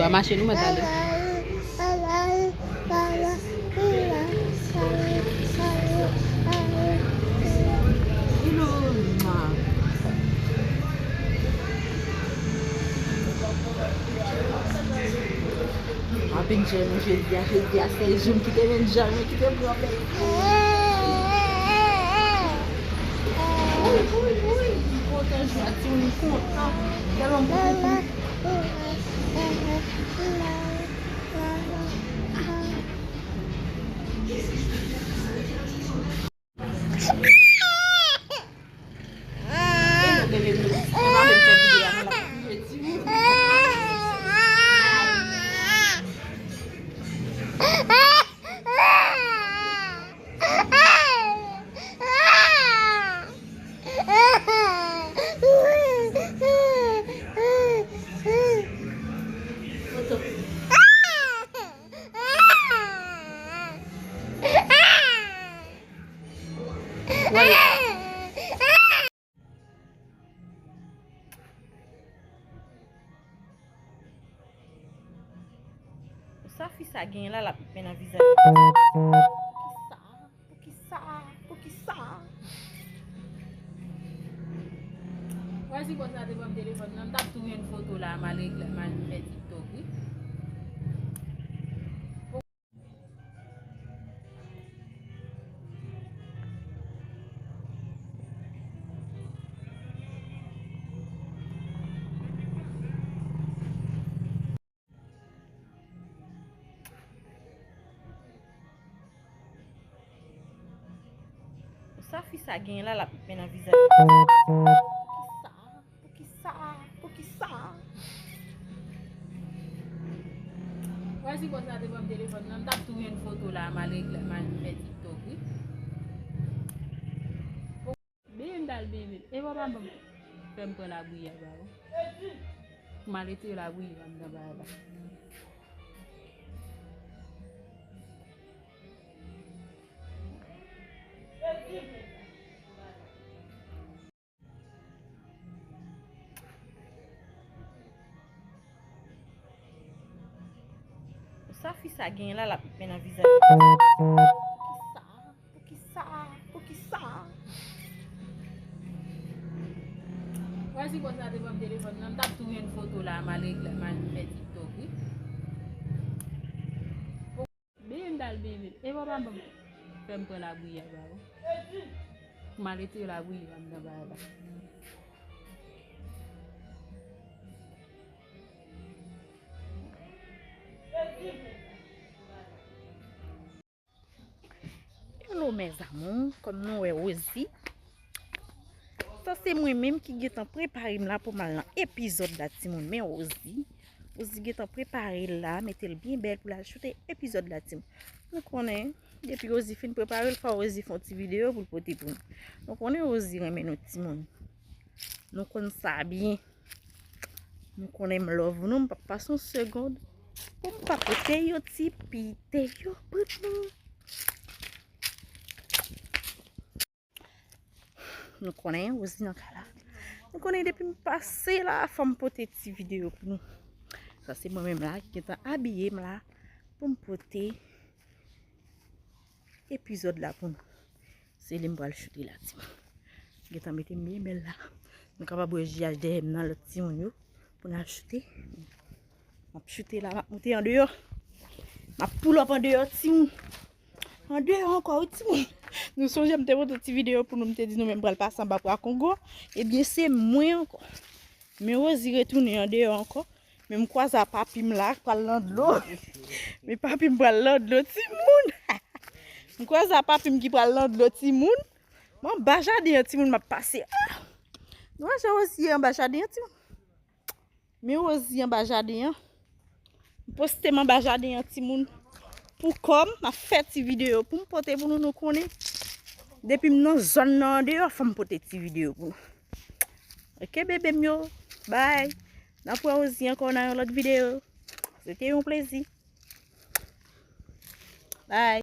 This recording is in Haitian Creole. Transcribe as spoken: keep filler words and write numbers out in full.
Pa mache nou, mwen t ale. Apèn jwenn nou jodi a, jodi a sèl jou m kite menm jan, mwen kite m pran plezi. Wi, wi, wi, m kontan jodi a, m kontan. Tèlman m kontan. Sa fi sa genyen la, l ap met men nan vizaj. Poukisa? Poukisa? Poukisa? Wè si bòs la te ban m telefòn nan, m t ap tou jwenn foto la, m al regle, m al fè TikTok, wi. Sa fi sa genyen la, l ap met men nan vizaj. Poukisa? Poukisa? Poukisa? Wè si bòs la te ban m telefòn nan, m t ap tou jwenn foto la, m al regle, m al fè TikTok, wi. Bebe m t al bebe. E papa m fè m pran labouyi a ba ou. M al retire labouyi anndan ba la. Sa fi sa genyen la, l ap met men nan vizaj. Poukisa? Poukisa? Poukisa? Wè si bòs la te ban m telefòn nan, m t ap tou jwenn foto la, m al regle, m al fè TikTok, wi. Bebe m t al bebe. E papa m fè m pran labouyi a ba ou. M al retire labouyi anndan ba la. Hello mes amours, kòm nou wè Rosie, sa se mwen menm ki gentan prepare m la pou m al nan epizòd la timoun. Men Rosie, Rosie gentan prepare l la, mete l byen bèl pou l al choute epizòd la timoun. Nou konnen, depi Rosie fin prepare l, fò Rosie fè yon ti videyo pou l pote pou nou. Nou konnen Rosie renmen nou timoun. Nou konn sa byen. Nou konnen m love nou, m p ap pase yon segond pou m pa pote yon ti pite yo pou nou. Nou konnen Rosie nan kay la. Nou konnen depi m pase la, fò m pote ti videyo pou nou. Sa se mwen menm la ki gentan abiye m la pou m pote epizòd la pou nou. Se li m pral choute la, timoun. Gentan mete m byen bèl la. Nou kapab wè jiyaj dèyè m nan lòt timoun yo pou n al choute. M ap choute la, m ap moute andeyò. M ap pull up andeyò, timoun. Andeyò ankò, wi, timoun. Nou sonje m te pote ti videyo pou nou, m te di nou menm pral pase anba Pwa Kongo. Ebyen, se mwen ankò. Men Rosie retounen andeyò ankò. Men m kwaze a papi m la, k pral nan dlo. Men papi m pral nan dlo, timoun. M kwaze a papi m ki pral nan dlo, timoun. M anba jaden an, timoun, m ap pase. Ah! Nou wè jan Rosie anba jaden an, timoun. Men Rosie anba jaden an. M poste m anba jaden an, timoun. Pou kò m, m ap fè ti videyo pou m pote pou nou, nou konnen. Depi m nan zòn nan andeyò, fò m pote ti videyo pou nou. Oke, bebe m yo. Bye. N ap wè Rosie ankò nan yon lòt videyo. Se te yon plezi. Bye.